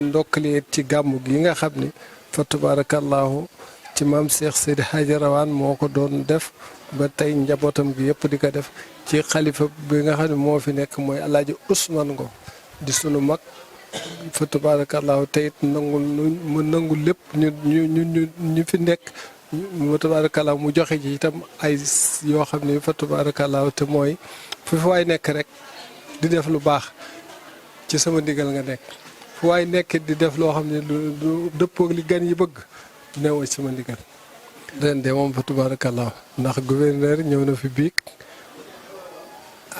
ndokkale ci gàmmu gi nga xam ni fa tabarakallahu ci maam Cheikh Seydi Hadji Rawane moo ko doon def ba tey njabootam gi yëpp di ko def ci xalifa bi nga xam ne moo fi nekk mooy Alaaji Ousmane Ngom di sunu mag fa tabarakallahu tey it nangu lépp ñu fi nekk fa tabarakallahu mu joxe ci itam ay yoo xam ne fa tabarakallahu te mooy fu fi waay nekk rek di def lu baax ci sama ndigal nga nekk fu waay nekk di def loo xam ne lu dëppoog li gan yi bëgg newoo ci sama ndigal ren de moom fa tabarakallahu ndax gouverneur ñëw na fi biig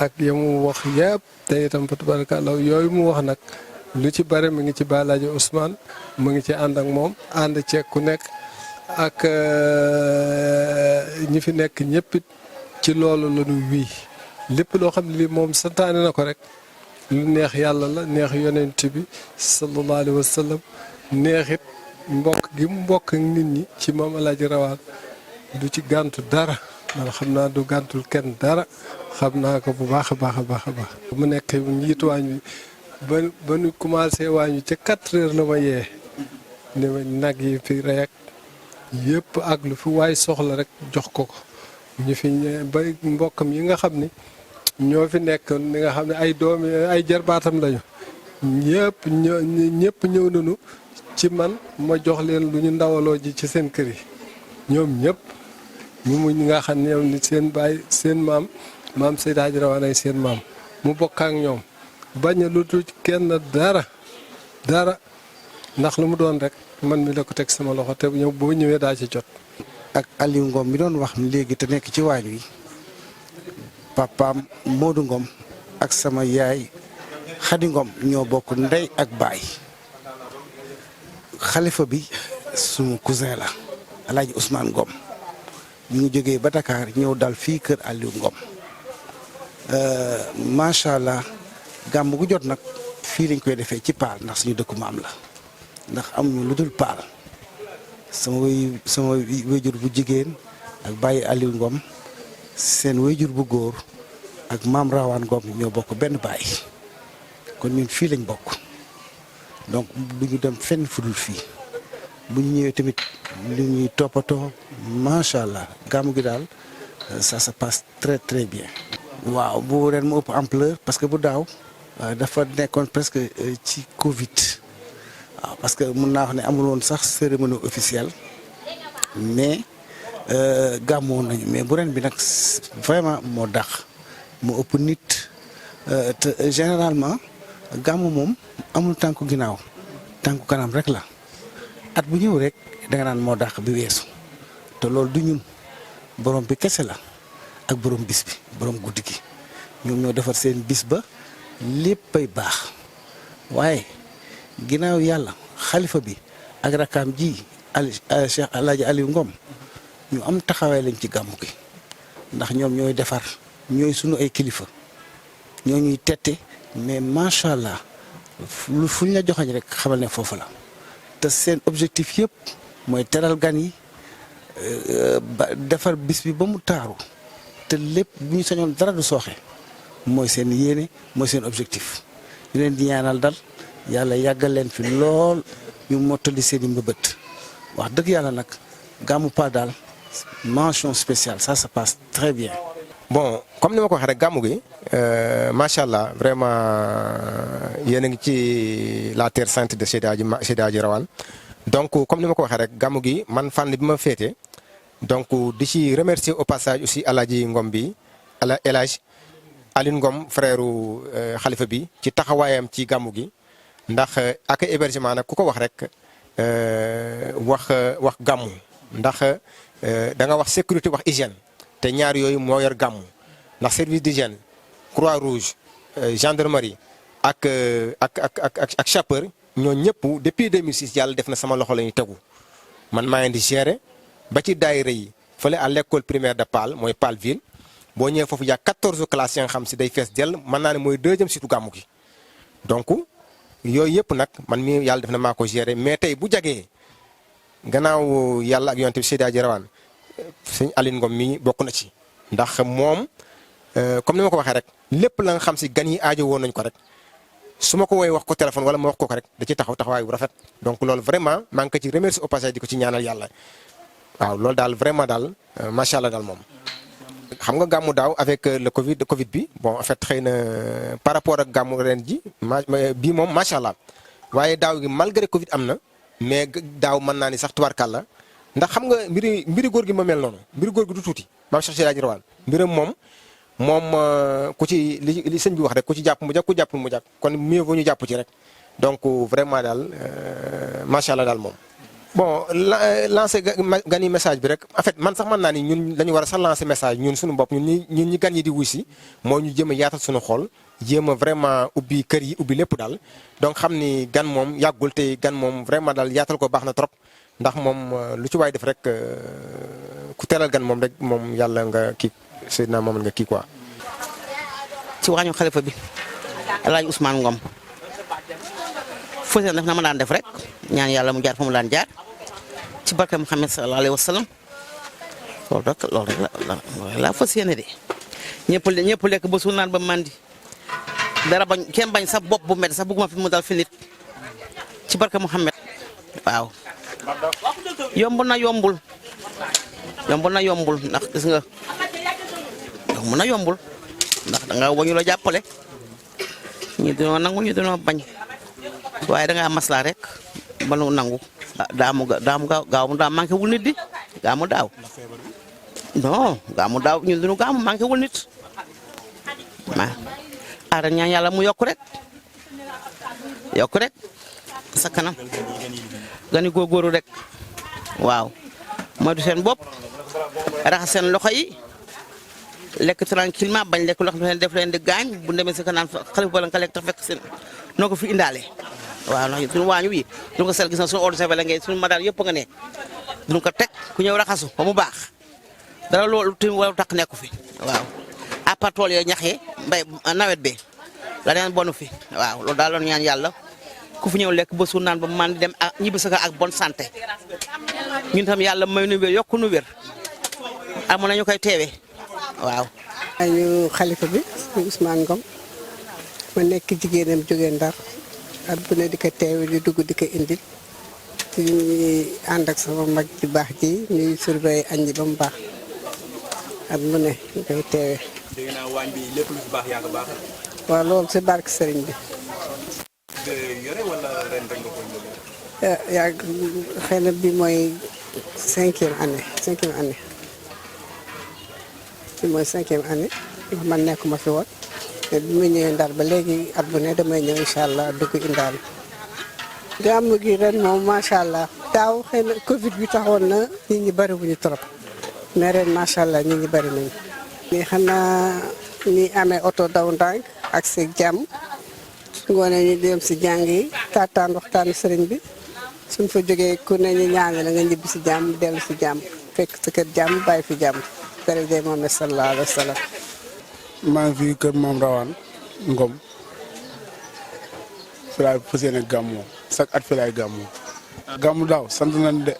ak yamu wax yëpp te itam fa tabarakallahu yooyu mu wax nag lu ci bare mu ngi ci Balaaji Ousmane mu ngi ci ànd ak moom ànd ceeg ku nekk ak ñi fi nekk ñëpp ci loolu la ñu wii lépp loo xam ne lii moom santaane na ko rek lu neex yàlla la neex yonent bi sallallahu alayhi wa sallam neexit mbokk gi mu mbokk ak nit ñi ci moom Alaaji Rawane du ci gàntu dara man xam naa du gàntul kenn dara xam naa ko bu baax a baax a baax a baax mu nekk njiitu waañ wi ba nu commencé waañ wi ca 4 heures la ma yee ne ma nag yi fi rek yëpp ak lu fi waay soxla rek jox ko ñu fi ba mbokkam yi nga xam ni ñoo fi nekk ni nga xam ne ay doom ay jarbaatam lañu ñëpp ñëw nañu ci man ma jox leen lu ñu ndawaloo ji ci seen kër yi ñoom ñëpp mu nga xam ne ñoom seen baay seen maam Seydi Hadji Rawane ay seen maam mu bokk ak ñoom bañ a lu dul kenn dara ndax lu mu doon rek man mi la ko teg sama loxo te ñëw boo ñëwee daa ci jot. ak Aliou Ngom mi doon wax léegi te nekk ci waañ wi papaam Modou Ngom ak sama yaay Khady Ngom ñoo bokk ndey ak baay xalifa bi sunu cousin la Alaaji Ousmane Ngom ñu ngi jógee ba Dakar ñëw dal fii kër Aliou Ngom macha allah gàmm gu jot nag fii lañ koy defee ci paal ndax suñu dëkku maam la ndax amuñu lu dul paal sama wéyjur bu jigéen ak bàyyi Aliou Ngom seen wéyjur bu góor ak maam Rawane Ngom ñoo bokk benn baay kon ñun fii lañ bokk donc du ñu dem fenn fu dul fii bu ñu ñëwee tamit lu ñuy toppatoo macha allah gàmmu gi daal ça se passe très très bien. waaw bu ren mu ëpp ampleur parce que bu daaw dafa nekkoon presque ci Covid waaw parce que mun naa wax ne amul woon sax cérémonie officielle mais gàmmoon nañu mais bu ren bi nag vraiment moo dàq mu ëpp nit te généralement gàmmu moom amul tànku ginnaaw tànku kanam rek la at bu ñëw rek danga naan moo dàq bi weesu te loolu du ñun borom bi kese la ak borom bis bi borom guddi gi ñoom ñoo defar seen bis ba léppay baax waaye ginnaaw yàlla xalifa bi ak rakkaam ji Cheikh Alaaji Aliou Ngom ñu am taxawaay lañ ci gàmmu gi ndax ñoom ñooy defar ñooy sunu ay kilifa ñoo ñuy tette mais macha allah fu ñu la joxañ rek xamal ne foofu la te seen objectif yëpp mooy teral gan yi defar bis bi ba mu taaru te lépp bu ñu sañoon dara du sooxe mooy seen yéene mooy seen objectif ñu leen di ñaanal dal yàlla yàggal leen fi lool ñu mottali seen i mbëbët wax dëgg yàlla nag gàmmu pa daal mention spéciale ça se passe très bien. bon comme ni ma ko waxee rek gàmmu gi macha allah vraiment yéen a ngi ci la terre sainte de Seydi Hadji Rawane donc comme ni ma ko waxee rek gàmmu gi man fànn bi ma féete donc di ci remercier au passage aussi Alaaji Ngom bi El Hadj Aliou Ngom frère xalifa bi ci taxawaayam ci gàmmu gi ndax ak hébergement nag ku ko wax rek wax gàmmu ndax da nga wax sécurité wax hygiène te ñaar yooyu moo yor gàmmu ndax service d'hygiène Croix-Rouge gendarmerie ak sapeur ñoo ñëpp depuis 2006 yàlla def na sama loxo la ñu tegu man maa ngi di gérer ba ci daayira yi fële à l'école primaire de Paal mooy Paalville boo ñëwee foofu yaa 14 classes ya nga xam si day fees dell mën naa ne mooy 2e surtout gàmmu gi donc yooyu yëpp nag man mi yàlla def na maa ko gérer mais tey bu jagee gannaaw yàlla ak yonent bi Seydi Hadji Rawane sëñ Aliou Ngom mi bokk na ci ndax moom comme ni ma ko waxee rek lépp la nga xam si gan yi aajo woon nañ ko rek su ma ko woowee wax ko téléphone wala ma wax ko rek da ci taxaw taxawaay bu rafet donc loolu vraiment maa ngi ko ci remercier au passage di ko ci ñaanal yàlla waaw loolu daal vraiment daal macha allah daal moom. xam nga gàmmu daaw avec le Covid bi bon en fait xëy na par rapport ak gàmmu ren ji bii moom macha allah waaye daaw gi malgré Covid am na mais daaw mën naa ni sax tubaarkàlla ndax xam nga mbiri góor gi ma mel noonu mbiri góor gi du tuuti maam Cheikh Seydi Rawaan mbiram moom ku ci li sëñ bi wax rek ku ci jàpp mu jàpp ku jàpp mu jàpp kon mieux vaut ñu jàpp ci rek donc vraiment daal macha allah daal moom. bon lancer gan yi message bi rek en fait man sax mën naa ni ñun dañu war a sax lancer message ñun suñu bopp ñun ñi gan yi di wuy si moo ñu jéem a yaatal suñu xol jéem a vraiment ubbi kër yi ubbi lépp daal donc xam ni gan moom yàggul te gan moom vraiment daal yaatal ko baax na trop ndax moom lu ci waay def rek ku teelal gan moom rek moom yàlla nga kii Seydina moom nga kii quoi. ci waañu xalifa bi El Hadj Ousmane Ngom fas yéene def na ma daan def rek ñaan yàlla mu jaar fa mu daan jaar ci barke Muhammad sallallahu alayhi wa sallam loolu rek la fas yéene de ñëpp lekk ba suul naan ba mandi dara bañ kenn bañ sax bopp bu métti sax bëgguma fi mu dal fi nit ci barke Muhammad waaw. yomb na yombul ndax gis nga yomb na yombul ndax da nga wañu la jàppale ñu dinoo nangu ñu dinoo bañ waaye da ngaa maslaa rek ba nu nangu gaamu daaw manqué wul nit di gaamu daaw non gaamu daaw ñu dinu gaamu manqué wul nit aara ñaan yàlla mu yokk rek sa kanam gani góorgóoru rek waaw moytu seen bopp raxas seen loxo yi lekk tranquillement bañ lekk loo xam ne def leen di gaañ bu demee si kanaan xalifa bala nga lekk tax fekk seen noo ko fi indaale waaw ndax suñu waañu wi duñu ko sel gis na suñu eau de javel ngay suñu madal yëpp nga ne duñu ko teg ku ñëw raxasu ba mu baax dara loolu tim wala tax nekku fi waaw à part tool yooyu ñaxee mbay nawet bi la neen bonu fi waaw loolu daal loolu ñaan yàlla ku fi ñëw lekk ba suur naan ba man di dem ak ñibbi sa ak bonne santé ñun tam yàlla may nu wér yokku nu wér amoon nañu koy teewee waaw. ñu xalifa bi Ousmane Ngom ma nekk jigéenam jógee Ndar at bu ne di ko teewe di dugg di ko indil di ànd ak sama mag ji baax ji ñuy surveiller añ ji ba mu baax at bu ne ñu koy teewe. dégg naa waañ bi lépp lu fi baax yaa ko baax. waaw loolu si barke sëriñ bi. nga yore wala ren rek nga koy yore. yaa xëy na bi mooy cinquième année bi mooy cinquième année ndax man nekkuma fi woon te bi ma ñëwee Ndar ba léegi at bu ne damay ñëw incha allah dugg indaal gàmmu gi ren moom macha allah daaw xëy na Covid bi taxoon na nit ñi bëri wuñu trop mais ren macha allah nit ñi bëri nañu. mais xanaa ñi amee oto daw ndànk ak si jàmm su ngoonee ñu dem si jàng yi taataan waxtaanu sëriñ bi suñ fa jógee ku ne ñu ñaanal la nga ñibbi si jàmm dellu si jàmm fekk sa kër jàmm bàyyi fi jàmm. jërëjëf Mohamed sallallahu alayhi wa sallam. maa ngi fi kër Maam Rawaan Ngom fi laay fas yéene gàmmoo chaque at fi laay gàmmoo. gàmmu daaw sant nañ de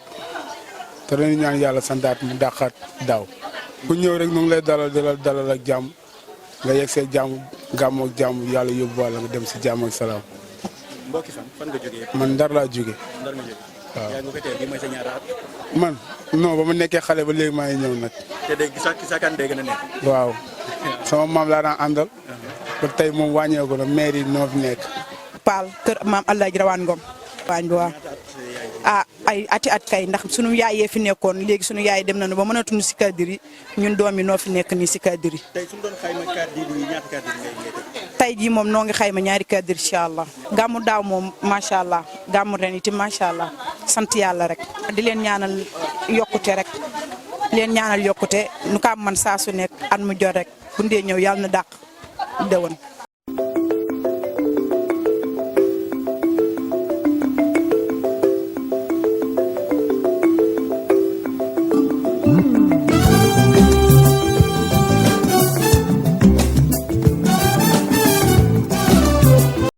te dañuy ñaan yàlla santaat mu dàqaat daaw. ku ñëw rek nu ngi lay dalal ak jàmm nga yegg see jàmm gàmmoo ak jàmm yàlla yóbbuwaale nga dem si jàmm ak salaam. mbokki fan nga jógee. man Ndar laa jógee. Ndar nga jógee. waaw yaa ngi ko teel bi mooy sa ñaata at. man non ba ma nekkee xale ba léegi maa ngi ñëw nag. te dégg sa kan dégg na nekk. waaw sama maam laa daan àndal. ba tey moom wàññeeku na maire yi noo fi nekk. Paal kër maam El Hadj Rawaan Ngom. waañ bi waaw ay ati at kay ndax sunu yaay yee fi nekkoon léegi sunu yaay dem nañu ba mënatuñu si kàddir yi ñun doom yi noo fi nekk nii si kàddir yi. tey su ñu doon xayma kàddir yi ñaata kàddir ngay teg. tey jii moom noo ngi xayma ñaari kàddir incha allah. gàmmu daaw moom macha allah gàmmu ren itam macha allah sant yàlla rek. di leen ñaanal yokkute rek leen ñaanal yokkute nu ko am man saa su nekk at mu jot rek bu ndee ñëw yàlla na dàq dëwën.